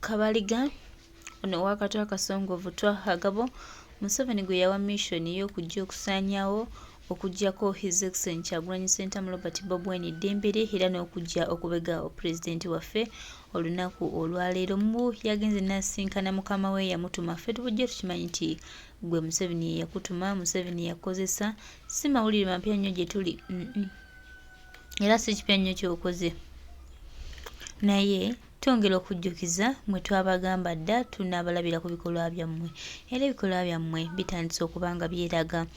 Kabaliga ono ow'akatwe akasongovu Twaha Gabo Museveni gwe yawa mission y'okujja okusaanyaawo okuggyako His Excellency Kyagulanyi Ssentamu Robert Bobi Wine eddembe lye era n'okujja okubega Pulezidenti waffe olunaku olwaleero. Mu yagenze n'asisinkana mukama we eyamutuma. Ffe tubujje tukimanyi nti gwe Museveni ye yakutuma, Museveni yakozesa. Si mawulire mapya nnyo gye tuli. Era si kipya nnyo ky'okoze. Naye twongera okujjukiza mwe twabagamba dda tunaabalabira ku bikolwa byammwe era ebikolwa byammwe bitandise okuba nga byeraga.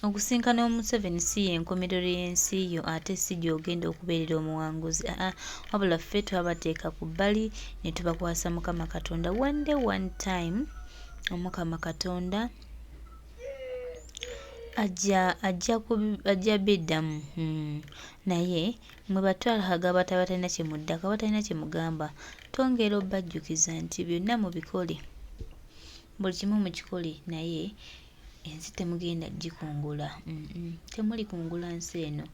Okusinkana Omuseveni si y'enkomerero y'ensi yo ate si gy'ogenda okubeerera omuwanguzi aa wabula ffe twabateeka ku bbali ne tubakwasa Mukama Katonda. One day one time Omukama Katonda ajja ajja ajja biddamu naye mwe ba Twalhaga abatalina kye muddako abatalina kye mugamba twongera obbajjukiza nti byonna mubikole buli kimu mukikole naye ensi temugenda gikungula temuli kungula nsi eno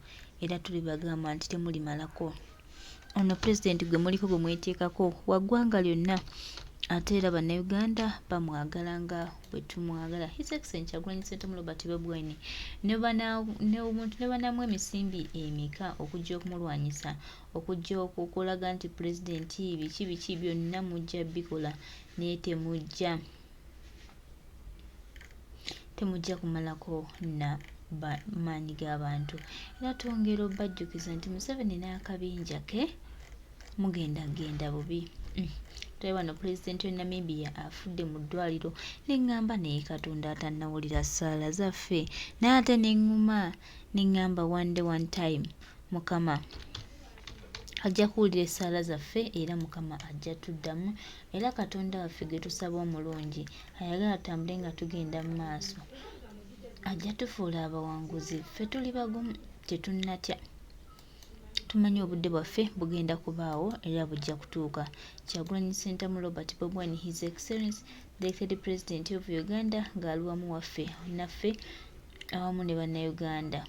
era tulibagamba nti temulimalako. Ono pulezidenti gwe muliko gwe mweteekako wa ggwanga lyonna ate era Bannayuganda bamwagala nga bwe tumwagala. His Excellency Kyagulanyi Ssentamu Robert Bobi Wine ne omuntu ne banamu emisimbi emeka okujja okumulwanyisa, okujja okulaga nti pulezidenti biki biki byonna mujja bikola naye temujja temujja kumalako na maanyi g'abantu. Era twongera obajjukiza nti Museveni n'akabinja ke mugenda genda bubi. Tulabe wano pulezidenti we Namibia afudde mu ddwaliro ne ŋŋamba naye Katonda atannawulira ssaala zaffe naye ate ne ŋŋuma ne ŋŋamba one day one time Mukama ajja kuwulira essaala zaffe era Mukama ajja tuddamu era Katonda waffe gwe tusaba omulungi ayagala tutambule nga tugenda mu maaso ajja tufuula abawanguzi. Ffe tuli bagumu tetunnatya. Tumanyi obudde bwaffe bugenda kubaawo era bujja kutuuka. Kyagulanyi Ssentamu Robert Bobi Wine His Excellency the Elected President of Uganda ng'ali wamu waffe naffe awamu ne Bannayuganda.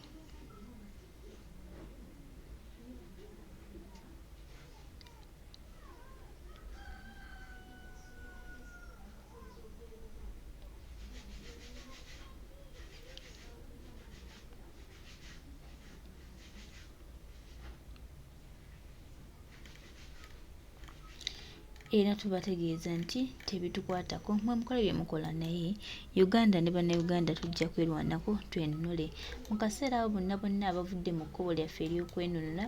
Era tubategeeza nti tebitukwatako mwe mukole bye mukola naye Uganda ne Bannayuganda tujja kwerwanako twenunule. Mu kaseera abo bonna bonna abavudde mu kkubo lyaffe ery'okwenunula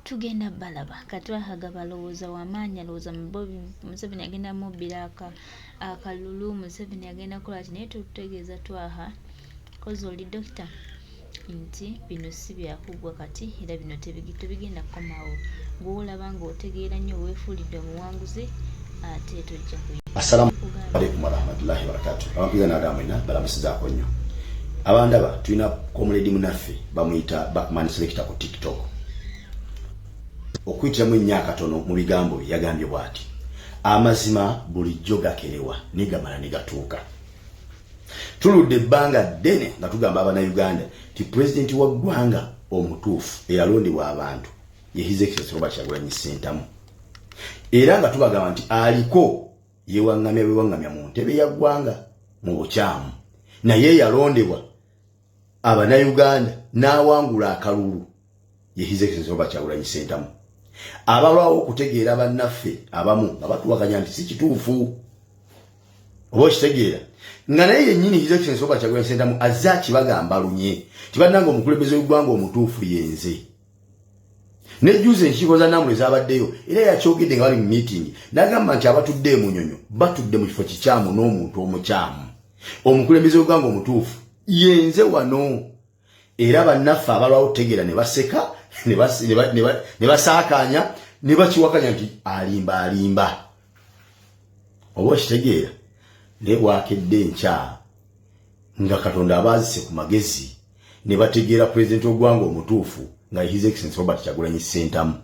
tugenda balaba. Katwahaga balowooza wamaanyi alowooza Museveni agenda mubbira akalulu, Museveni agenda kukola ki naye tutegeeza Twaha kozi oli dokita nti bino si byakuggwa kati era bino tebigenda kukomawo. Gw'olaba ng'otegeera nnyo weefuulidde omuwanguzi ate tojja Assalamu alaikum warahmatullahi wabarakatuh. Abampiza n'agamba mwena balamusizaako nnyo. Abandaba tulina komuledi munaffe bamuyita Backman Selector ku TikTok. Okuyitiramu ennyo akatono mu bigambo bye yagambye bw'ati: amazima bulijjo gakerewa naye gamala ne gatuuka. Tuludde ebbanga ddene nga tugamba Abannayuganda nti pulezidenti wa ggwanga omutuufu eyalondebwa abantu ye His Excellency Robert Kyagulanyi Ssentamu, era nga tubagamba nti aliko yewaŋŋamya bewaŋŋamya mu ntebe ya ggwanga mu bukyamu, naye eyalondebwa Abannayuganda n'awangula akalulu ye His Excellency Robert Kyagulanyi Ssentamu. Abalwawo okutegeera bannaffe abamu nga batuwakanya nti si kituufu, oba okitegeera nga naye yennyini His Excellency Robert Kyagulanyi Ssentamu azze akibagamba lunye nti bannange omukulembeze w'eggwanga omutuufu yenze. Nejjuza enkiiko za Namuli ezabaddeyo era yakyogedde nga bali mu meeting n'agamba nti abatudde e Munyonyo batudde mu kifo kikyamu n'omuntu omukyamu. Omukulembeze w'eggwanga omutuufu yenze wano. Era bannaffe abalwawo okutegeera ne baseka ne basaakaanya ne bakiwakanya nti alimba alimba, oba okitegeera. Naye bwakedde enkya nga Katonda abaazise ku magezi ne bategeera pulezidenti w'eggwanga omutuufu nga His Excellency Robert Kyagulanyi Ssentamu,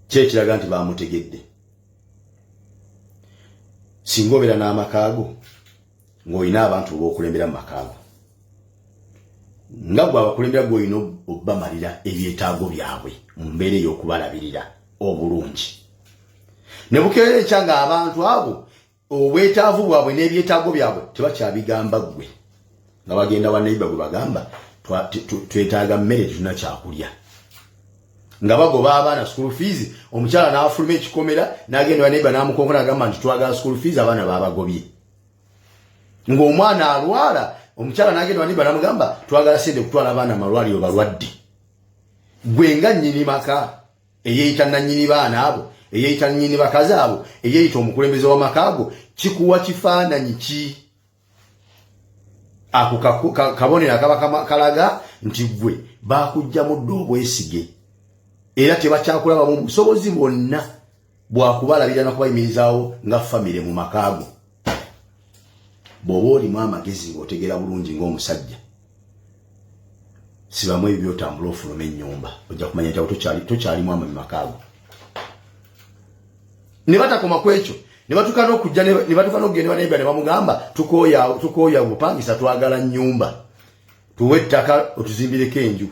ki ekiraga nti baamutegedde. Singa obeera n'amakaago ng'olina abantu b'okulembera mu makaago, nga gwe abakulembera gwe olina obbamalira ebyetaago byabwe mu mbeera ey'okubalabirira obulungi. Ne bukeera enkya nga abantu abo obwetaavu bwabwe n'ebyetaago byabwe tebakyabigamba ggwe, nga bagenda wa neighbor gwe bagamba twetaaga mmere, tetulina kyakulya, nga bagoba abaana school fees. Omukyala n'afuluma ekikomera n'agenda wa neighbor n'amukonkona, agamba nti twagala school fees, abaana babagobye. Ng'omwana alwala, omukyala n'agenda wa neighbor n'amugamba twagala sente kutwala abaana amalwaliro, balwadde. Gwe nga nnyini maka eyeeyita nannyini baana abo, eyeeyita nnyini bakazi abo, eyeeyita omukulembeze w'amaka ago, kikuwa kifaananyi ki? Ako kabonero akaba kalaga nti gwe bakugjamu dda obwesige, era tebakyakulabamu busobozi bwonna bwakubalabira nakubayimirizaawo nga famire mu maka go. Bw'oba olimu amagezi ng'otegeera bulungi ng'omusajja, sibamu ebyo byotambula ofuluma ennyumba, ojja kumanya nti awo tokyalimu ama mu maka go. Ne batakoma ku ekyo, ne batuuka n'okujja ne batuuka n'okugenda baneighbor ne bamugamba tukooya obupangisa, twagala nnyumba, tuwe ettaka otuzimbireko enju.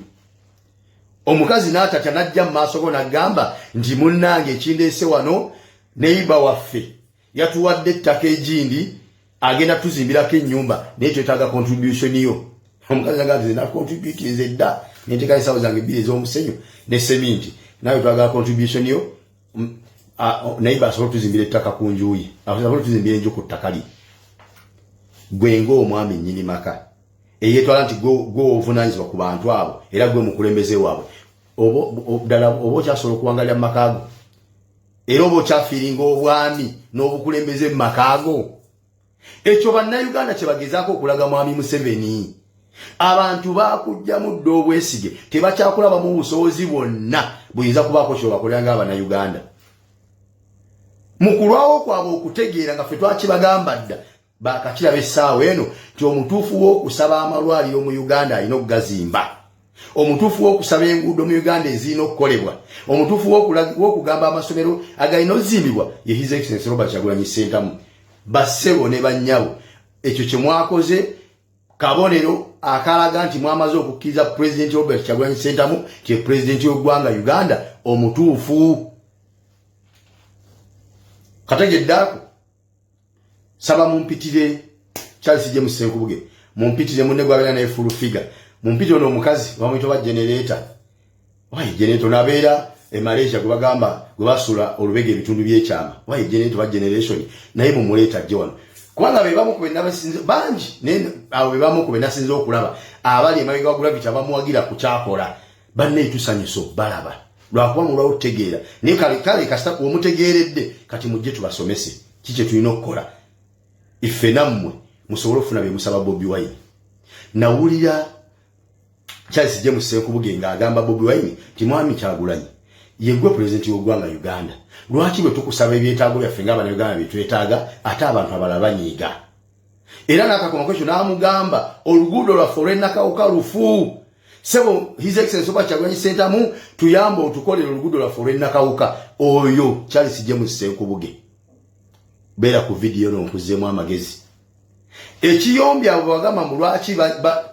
Omukazi n'atatya n'ajja mu maaso go n'agamba nti munnange, ekindeese wano, neighbor waffe yatuwadde ettaka egindi, agenda tuzimbirako ennyumba, naye twetaaga contribution yo. Omukazi agamba nti na contribute nze dda, nenteekayo ensawo zange bbiri ez'omusenyu ne seminti, nawe twagala contribution yo, naye asobole otuzimbira ettaka ku njuyi, asobole otuzimbira enju ku ttaka lye. Gwe ng'omwami nnyini maka eyeetwala nti gwe ovunaanyizibwa ku bantu abo era gwe mukulembeze waabwe, ddala oba okyasobola okuwangalira mu maka go? Era oba okyafiiringa obwami n'obukulembeze mu maka go? Ekyo Bannayuganda kye bagezaako okulaga Mwami Museveni. Abantu bakugjamu dda obwesige, tebakyakulabamu busobozi bwonna buyinza kubaako kyebakolera nga Abannayuganda. Mu kulwawo kwabwe okutegeera nga ffe twakibagamba dda, bakakiraba essaawa eno nti omutuufu w'okusaba amalwaliro mu Uganda alina okugazimba, omutuufu w'okusaba enguudo mu Uganda ezirina okukolebwa, omutuufu w'okugamba amasomero agalina ozimbibwa ye His Excellence Robert Kyagulanyi Ssentamu. Bassebo ne bannyabo, ekyo kye mwakoze kabonero akalaga nti mwamaze okukkiriza Pulezidenti Robert Kyagulanyi Ssentamu kye pulezidenti w'eggwanga Uganda omutuufu. Kategeddeako. Saba mumpitire Charles James Senkubuge, mumpitire munne gwabeera naye Full Figure, mumpitire ono omukazi bamuyita oba Generator, wayi Generator nabeera e Malaysia gwe bagamba gwe basula olubega ebitundu by'ekyama, wayi Generator ba Generation, naye mumuleeta ajje wano, kubanga be bamu ku benabasinze bangi, naye abo be bamu ku benasinze okulaba abali emabega wa Gravity abamuwagira ku kyakola. Banne tusanyusa obbalaba lwakuba mulwawo tutegeera, naye kale kale kasita omutegeeredde, kati mujje tubasomese ki kye tulina okukola iffe nammwe musobole okufuna bye musaba Bobi Wine. Nawulira Charles James Senkubuge ng'agamba Bobi Wine nti Mwami Kyagulanyi, yeggwe pulezidenti w'eggwanga Uganda, lwaki bwe tukusaba ebyetaago byaffe ng'Abannayuganda bye twetaaga ate abantu abalala banyiiga? Era n'akakomako ekyo n'amugamba oluguudo lwaffe olw'enakawuka lufu. Sebo His Excellence Oba Kyagulanyi Ssentamu, tuyambe otukolere oluguudo lwaffe olw'enakawuka. Oyo Charles James Senkubuge, beera ku vidiyo no nkuzeemu amagezi. Ekiyombi abo bagamba mu lwaki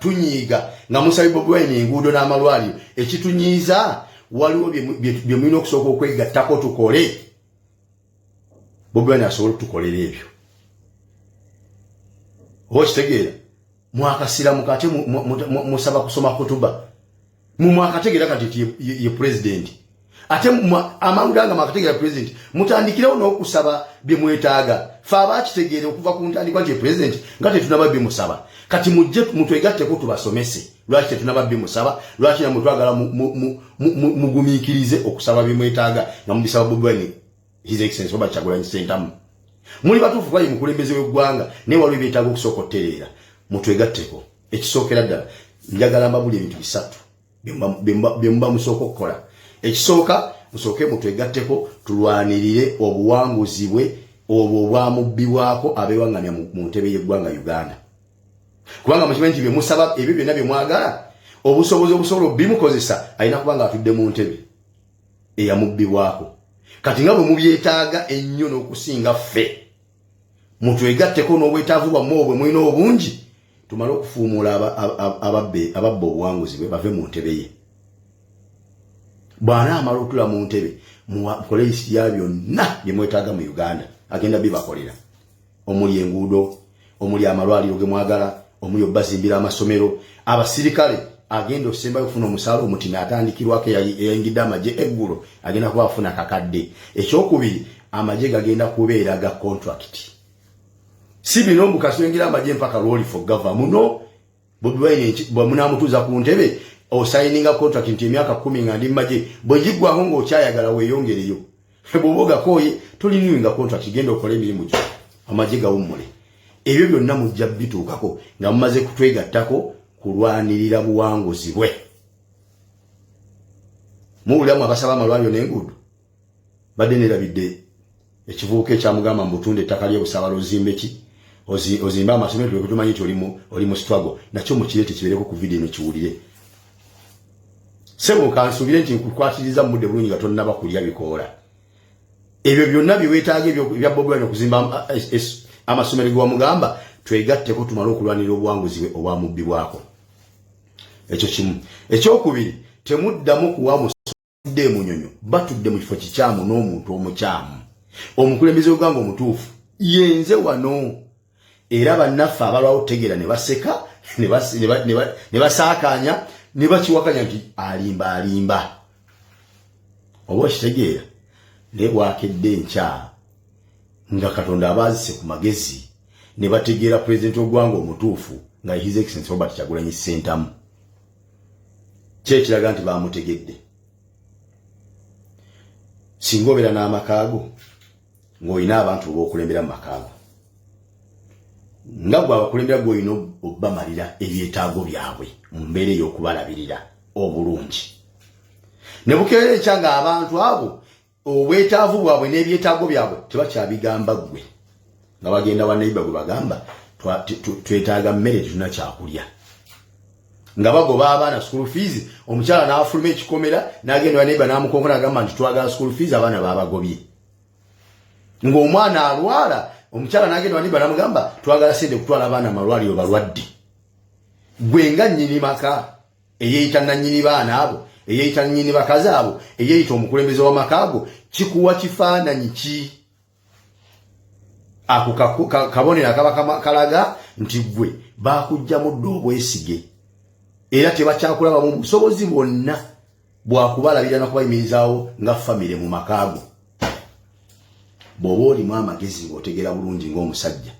tunyiiga nga musabi Bobi Wine enguudo n'amalwaliro, ekitunyiiza waliwo bye mulina okusooka okwegattako tukole, Bobi Wine asobole okutukolera ebyo. Oba okitegeera, mwakasiramuka ate musaba kusoma kutuba mumwakategeera kati nti ye pulezidenti, ate amangu ddala nga mwakategeera pulezidenti mutandikirewo n'okusaba bye mwetaaga. Fe abakitegeere okuva ku ntandikwa nti ye pulezidenti nga tetunaba bimusaba, kati mujje mutwegatteko tubasomese lwaki tetunaba bimusaba, lwaki namwe twagala mugumiikirize okusaba bye mwetaaga nga mubisaba Bobi Wine, His Excellence Robert Kyagulanyi Ssentamu. Muli batuufu kuba ye mukulembeze w'eggwanga, naye waliwo ebyetaaga okusooka otereera. Mutwegatteko. Ekisookera ddala, njagala mbabuli ebintu bisatu bye muba musooka okukola. Ekisooka, musooke mutwegatteko tulwanirire obuwanguzi bwe obwo obwamubbibwako abeewaŋŋamya mu ntebe y'eggwanga Uganda, kubanga mukimanyi nti byemusaba ebyo byonna bye mwagala, obusobozi obusobola obimukozesa alina kuba nga atudde mu ntebe eyamubbibwako. Kati nga bwe mubyetaaga ennyo n'okusinga ffe, mutwegatteko n'obwetaavu bwammwe obwe mulina obungi, tumale okufuumuula ababba obuwanguzi bwe bave mu ntebe ye. Bw'anaamala otula mu ntebe, mukole lisiti ya byonna bye mwetaaga mu Uganda, agenda bibakolera, omuli enguudo, omuli amalwaliro ge mwagala, omuli obazimbira amasomero. Abasirikale agenda osembayo okufuna omusaala omutini atandikirwako eyayingidde amagye eggulo agenda kuba afuna kakadde. Ekyokubiri, amagye gagenda kubeera ga contract, si bino mbu kasiyingira amagye mpaka lwolifo gava muno. Bobi Wine bwe munaamutuuza ku ntebe, osayininga contract nti emyaka 10 nga ndi mumagye, bwe giggwako ng'okyayagala weeyongereyo, bw'oba ogakooye tolinewinga contract, genda okole emirimu gyo, amagye gawummule. Ebyo byonna mujja bituukako nga mumaze kutwegattako kulwanirira buwanguzi bwe. Muwuliramu abasaba amalwaliro n'enguudo. Badde nerabidde ekivubuka ekyamugamba mubutunda ettaka ly'Obusaabala ozimbe ki, ozimbe amasomero, tuleke tumanyi nti oli mu struggle. Nakyo mukireete kibeereko ku vidiyo eno kiwulire. Sebo, kansuubire nti nkukwatiriza mu budde bulungi nga tonnaba kulya bikoola. Ebyo byonna bye weetaaga ebya Bobi Wine okuzimba amasomero ge wamugamba, twegatteko tumale okulwanirira obuwanguzi bwe obwamubbibwako. Ekyo kimu. Ekyokubiri, temuddamu kuwa musudde emunyonyo. Batudde mu kifo kikyamu n'omuntu omukyamu. Omukulembeze w'eggwanga omutuufu yenze wano, era bannaffe abalwawo otutegeera ne baseka ne basaakaanya ne bakiwakanya nti alimba alimba, oba okitegeera. Naye bwakedde enkya nga Katonda abaazise ku magezi ne bategeera pulezidenti w'eggwanga omutuufu nga His Excellence Robert Kyagulanyi Ssentamu, kyekiraga nti bamutegedde. Singa obeera n'amakaago ng'olina abantu obaokulembera mu makaago, nga gwe abakulembera, gwe olina obbamalira ebyetaago byabwe mu mbeera ey'okubalabirira obulungi, ne bukeera ekya ng'abantu abo obwetaavu bwabwe n'ebyetaago byabwe tebakyabigamba ggwe, nga bagenda wa neighbour gwe bagamba twetaaga mmere, tetulina kyakulya, nga bagoba abaana school fees, omukyala n'afuluma ekikomera n'agenda wa neighbour n'amukonkona agamba nti twagala school fees, abaana babagobye, ng'omwana alwala, omukyala n'agenda wa neighbour n'amugamba twagala sente kutwala abaana amalwaliro balwadde. Gwe nga nnyini maka eyeeyita nannyini baana abo, eyeeyita nnyini bakazi abo, eyeeyita omukulembeze w'amaka ago, kikuwa kifaananyi ki? Ako kabonero akaba kalaga nti gwe bakugjamu dda obwesige, era tebakyakulaba mu busobozi bwonna bwakubalabirira nakubayimirizaawo nga famire mu makaago. Bw'oba olimu amagezi ng'otegeera bulungi ng'omusajja,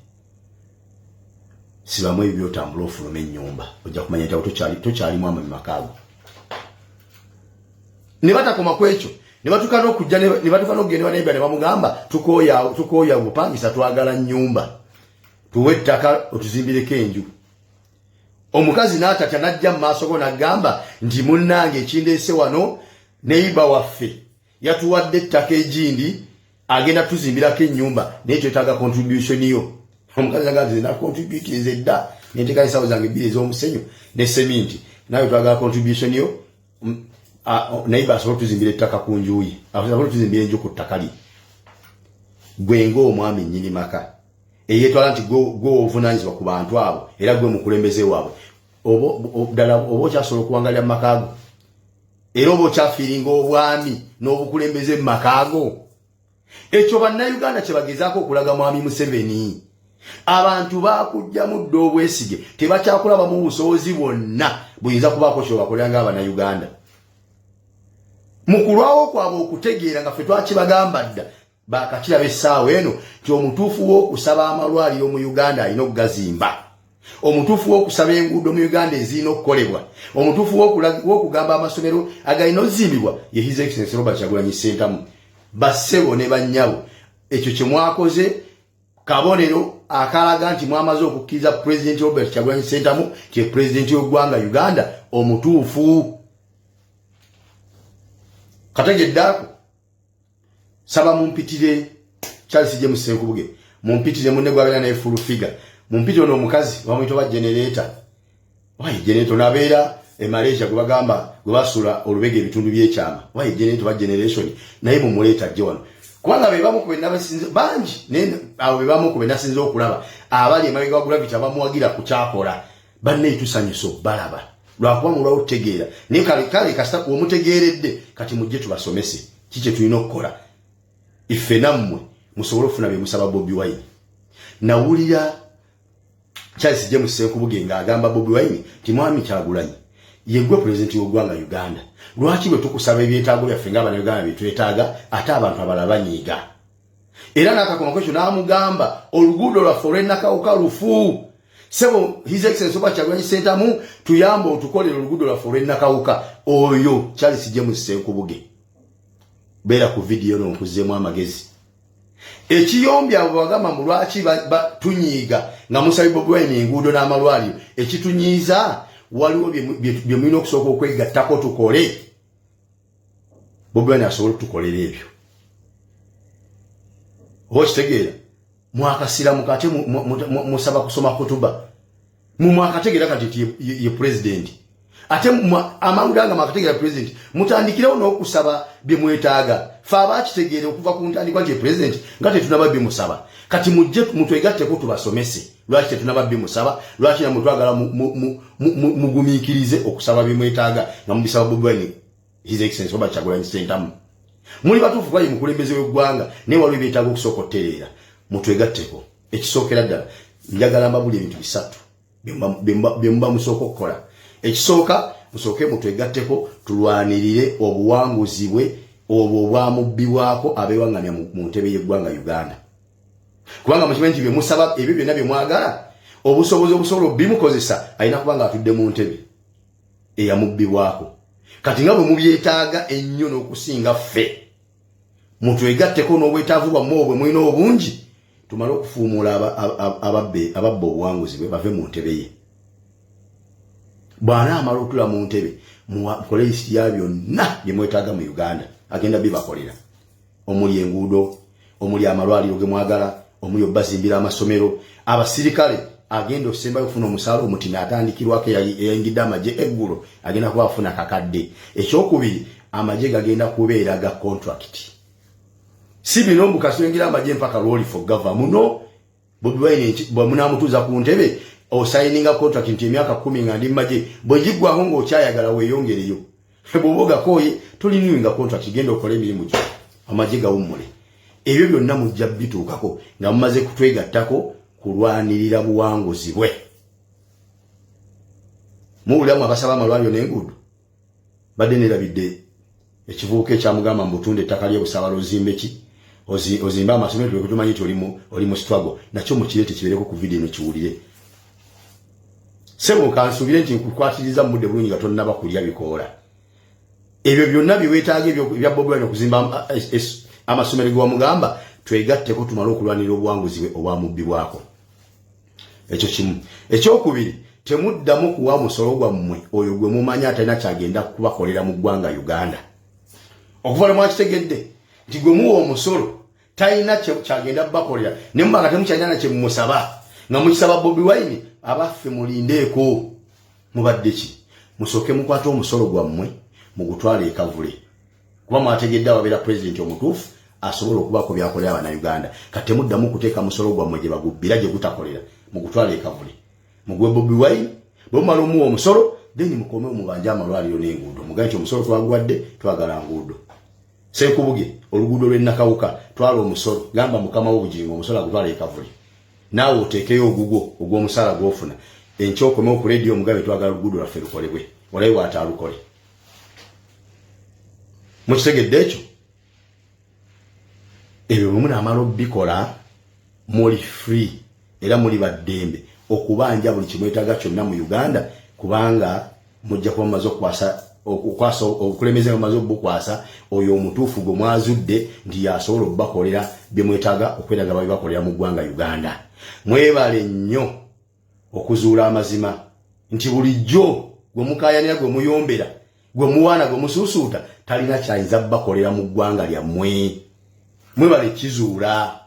sibamu ebyo byotambula ofuluma ennyumba, ojja kumanya nti awo tokyalimu ama mu makaago. Ne batakoma ku ekyo, ne batuuka n'okujja ne batuuka n'okugenda baneighbour ne bamugamba tukooya bupangisa, twagala nnyumba, tuwe ettaka otuzimbireko enju. Omukazi n'atatya n'ajja mu maaso go n'agamba nti munnange, ekindeese wano, neighbour waffe yatuwadde ettaka egindi, agenda tuzimbirako ennyumba, naye twetaaga contribution yo. Omukazi agamba nti na contribute nze dda, nenteeka ensawo zange bbiri ez'omusenyu ne seminti, nawe twagala contribution yo, naye asobole otuzimbira ettaka ku njuyi, asobole otuzimbira enju ku ttaka lye. Gwe ng'omwami nnyini maka eyeetwala nti gwe ovunaanyizibwa ku bantu abo era gwe mukulembeze waabwe, ddala oba okyasobola okuwangalira mu maka go, era oba okyafiiringa obwami n'obukulembeze mu maka go? Ekyo Bannayuganda kye bagezaako okulaga mwami Museveni. Abantu bakugjamu dda obwesige, tebakyakulabamu busobozi bwonna buyinza kubaako kyebakolera ng'Abannayuganda. Mu kulwawo kwabwe okutegeera nga ffe twakibagamba dda, bakakiraba essaawa eno nti omutuufu w'okusaba amalwaliro mu Uganda alina okugazimba, omutuufu w'okusaba enguudo mu Uganda ezirina okukolebwa, omutuufu w'okugamba amasomero agalina ozimbibwa ye His Excellence Robert Kyagulanyi Ssentamu. Bassebo ne bannyabo, ekyo kye mwakoze kabonero akalaga nti mwamaze okukkiriza Pulezidenti Robert Kyagulanyi Ssentamu kye pulezidenti w'eggwanga Uganda omutuufu. Kategeddeako. Saba mumpitire Charles James Senkubuge, mumpitire munne gwabeera naye Full Figure, mumpitire ono omukazi bamuyita oba Generator, wayi Generator nabeera e Malaysia gwe bagamba gwe basula olubega ebitundu by'ekyama, wayi Generator ba Generation, naye mumuleeta ajje wano, kubanga be bamu ku benabasinze bangi, naye abo be bamu ku benasinze okulaba abali emabega wa Gravity abamuwagira ku kyakola. Banne, tusanyusa balaba. Lwakuba mulwawo tutegeera, naye kale kale kasita omutegeeredde. Kati mujje tubasomese ki kye tulina okukola iffe nammwe musobole okufuna bye musaba Bobi Wine. Nawulira Charles James Ssenkubuge ng'agamba Bobi Wine nti, "Mwami Kyagulanyi, yeggwe pulezidenti w'eggwanga Uganda, lwaki bwe tukusaba ebyetaago byaffe ng'Abannayuganda bye twetaaga, ate abantu abalala banyiiga?" Era n'akakomako ekyo n'amugamba, "Oluguudo lwaffe olw'ennakawuka lufu. Sebo His Excellence oba Kyagulanyi Ssentamu, tuyambe otukolere oluguudo lwaffe olw'ennakawuka." Oyo Charles James Ssenkubuge, beera ku vidiyo nonkuzeemu amagezi. Ekiyombya abo bagamba mu lwaki tunyiiga nga musabi Bobi Wine enguudo n'amalwaliro, ekitunyiiza waliwo bye mulina okusooka okwegattako tukole, Bobi Wine asobole okutukolera ebyo. Oba okitegeera, mwakasiramuka ate musaba kusoma kutuba mumwakategeera kati nti ye pulezidenti. Ate amangu ddala nga mwakategeera pulezidenti, mutandikirewo n'okusaba bye mwetaaga. Fe abakitegeere okuva ku ntandikwa nti ye pulezidenti nga tetunaba bimusaba, kati mujje mutwegatteko tubasomese lwaki tetunaba bimusaba, lwaki namwe twagala mugumiikirize okusaba bye mwetaaga nga mubisaba Bobi Wine, His Excellence Robert Kyagulanyi Ssentamu. Muli batuufu kuba ye mukulembeze w'eggwanga, naye waliwo ebyetaaga okusooka otereera. Mutwegatteko. Ekisookera ddala, njagala mbabuli ebintu bisatu bye muba musooka okukola. Ekisooka, musooke mutwegatteko tulwanirire obuwanguzi bwe obwo obwamubbibwako abeewaŋŋamya mu ntebe y'eggwanga Uganda, kubanga mukimanyi nti byemusaba ebyo byonna bye mwagala, obusobozi obusobola obimukozesa alina kuba nga atudde mu ntebe eyamubbibwako. Kati nga bwe mubyetaaga ennyo n'okusinga ffe, mutwegatteko n'obwetaavu bwammwe obwe mulina obungi, tumale okufuumuula ababba obuwanguzi bwe bave mu ntebe ye. Bw'anaamala otula mu ntebe, mukole lisiti ya byonna bye mwetaaga mu Uganda, agenda bibakolera, omuli enguudo, omuli amalwaliro ge mwagala, omuli obbazimbira amasomero. Abasirikale agenda osembayo okufuna omusaala omutini atandikirwako eyayingidde amagye eggulo agenda kuba afuna kakadde. Ekyokubiri, amagye gagenda kubeera ga contract, si bino mbu kasiyingira amagye mpaka lwolifa ogava muno. Bobi Wine bwe munaamutuuza ku ntebe, osayininga contract nti emyaka 10 nga ndi mumagye, bwe giggwako ng'okyayagala weeyongereyo, bw'oba ogakooye tolinewinga contract, genda okole emirimu gyo, amagye gawummule. Ebyo byonna mujja bituukako nga mumaze kutwegattako kulwanirira buwanguzi bwe. Muwuliramu abasaba amalwaliro n'enguudo. Badde nerabidde ekivubuka ekyamugamba mubutunda ettaka ly'Obusaabala ozimbe ki, ozimbe amasomero, tuleke tumanyi nti oli mu struggle nakyo. Mukireete kibeereko ku vidiyo eno kiwulire. Sebo, kansuubire nti nkukwatiriza mu budde bulungi nga tonnaba kulya bikoola. Ebyo byonna bye weetaaga ebya Bobi Wine okuzimba amasomero ge wamugamba, twegatteko tumale okulwanirira obuwanguzi bwe obwamubbibwako. Ekyo kimu. Ekyokubiri, temuddamu kuwa musolo gwammwe oyo gwe mumanyi atalina kyagenda kubakolera mu ggwanga Uganda. Okuva lwe mwakitegedde nti gwe muwa omusolo talina kyagenda kubakolera, ne muba nga temukyalina na kyemumusaba nga mukisaba Bobi Wine, abaffe mulindeeko. Mubadde ki? Musooke mukwate omusolo gwammwe mugutwale ekavule, kuba mwategedde awabeera pulezidenti omutuufu asobola okubaako byakolera Abannayuganda. Kati temuddamu kuteeka musolo gwammwe gye bagubbira, gye gutakolera. Mugutwale ekavule muguwe Bobi Wine. Bwe mumala omuwa omusolo, then mukome omubanje amalwaliro n'enguudo, mugambe nti omusolo twaguwadde, twagala nguudo. Senkubuge, oluguudo lw'ennakawuka, twala omusolo, gamba mukama w'obugingo omusolo agutwala ekavule, naawe oteekeyo ogugwo ogw'omusaala gw'ofuna. Enkya okomewo ku rediyo omugabe twagala oluguudo lwaffe lukolebwe, olabe bw'ataalukole. Mukitegedde ekyo? Ebyo bwe munaamala obikola, muli free era muli baddembe okubanja buli kimwetaaga kyonna mu Uganda, kubanga mujja kuba mumaze okukwasa obukulembeze, nga mumaze obukwasa oyo omutuufu gwe mwazudde nti yasobola okubakolera bye mwetaaga okubeera nga babibakolera mu ggwanga Uganda. Mwebale nnyo okuzuula amazima nti bulijjo gwe mukayanira, gwe muyombera, gwe muwaana, gwe musuusuuta talina kyayinza bakolera mu ggwanga lyammwe. Mwebale kizuula.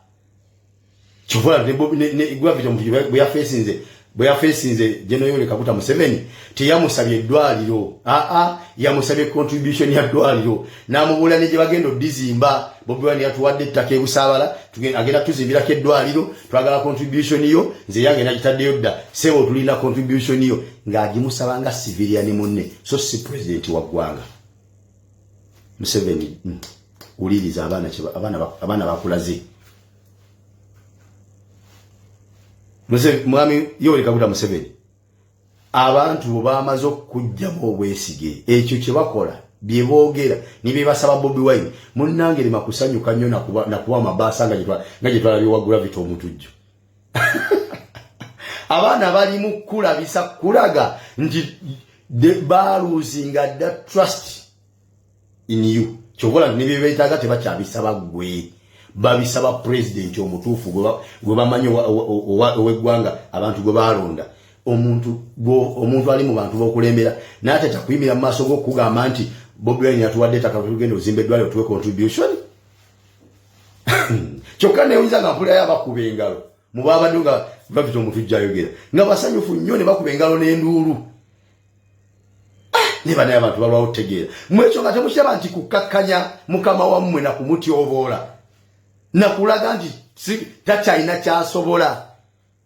Kyova gravity omuntu bwe yafeesinze Bwe yafeesinze General Yoweri Kaguta Museveni, teyamusabye eddwaliro, aa, yamusabye contribution ya ddwaliro, n'amubuulira ne gye bagenda oddizimba. Bobi Wine yatuwadde ettaka e Busaabala, agenda tuzimbirako eddwaliro, twagala contribution yo. Nze yange nagitaddeyo dda, sebo, tulina contribution yo. Ng'agimusaba nga civilian munne, so si president wa ggwanga. Museveni, wuliriza abaana bakulaze. Mwami Yoweri Kaguta Museveni, abantu bwe bamaze okukugjamu obwesige, ekyo kye bakola, bye boogera ne bye basaba Bobi Wine, munnange, lema kusanyuka nnyo nakuba amabaasa nga gye twalabye wa Gravity Omutujju. Abaana bali mu kulabisa kulaga nti baluzinga dda trust in you. Kyobola ne bye beetaaga tebakyabisaba ggwe, babisaba pulezidenti omutuufu gwe bamanyi ow'eggwanga, abantu gwe balonda. Omuntu ali mu bantu b'okulembera n'atatya kuyimira mu maaso g'okugamba nti Bobi Wine yatuwadde ettaka, tugenda ozimba eddwaliro, tuwe contribution. Kyokka newuliza nga mpulirayo abakuba engalo mu babadde nga bafite Omutujju ayogera, nga basanyufu nnyo ne bakuba engalo n'enduulu. Ne banaye abantu balwawo otegeera. Mwekyo nga temukiraba nti kukkakkanya mukama wammwe nakumutyoboola, nakulaga nti takyalina kyasobola.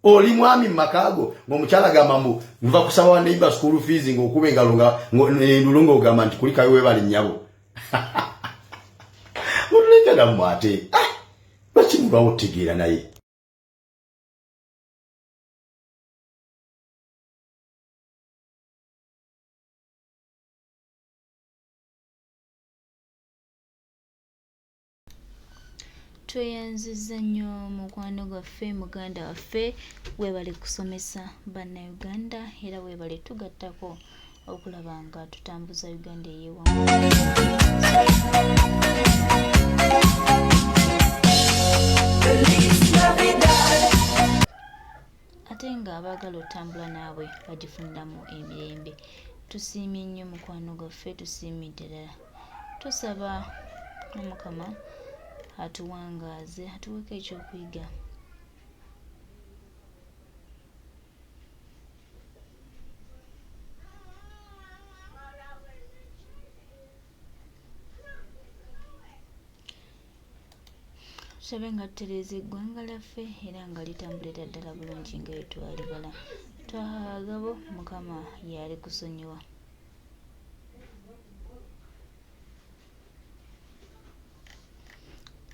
Oli mwami mumakaago, ng'omukyala agamba mbu nva kusaba wa neighbor school fees, ng'okuba engalo endulu, ng'ogamba nti kulikayo, webale nnyabo. Mutuleke nammwe ate. Ah, lwaki mulwawo otegeera naye? Tweyanzizza nnyo mukwano gwaffe, muganda waffe, weebale kusomesa Bannayuganda era weebale tugattako okulaba nga tutambuza Uganda ey'ewamu. Ate nga abaagala otambula naabwe bagifuniramu emirembe. Tusiimye nnyo mukwano gwaffe, tusiimidde ddala. Tusaba Omukama atuwangaaze, atuweeko ekyokuyiga. Tusabe nga tutereeza eggwanga lyaffe era nga litambulira ddala bulungi nga bwe twalibala. Twaha Agabo, Mukama y'alikusonyiwa.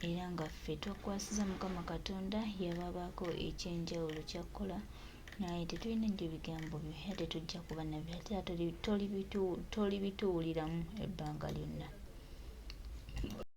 Era nga ffe twakwasiza Mukama Katonda, yababaako eky'enjawulo ky'akola, naye tetulina nnyo bigambo byo era tetujja kuba nabyo, ate era tolibituwuliramu ebbanga lyonna.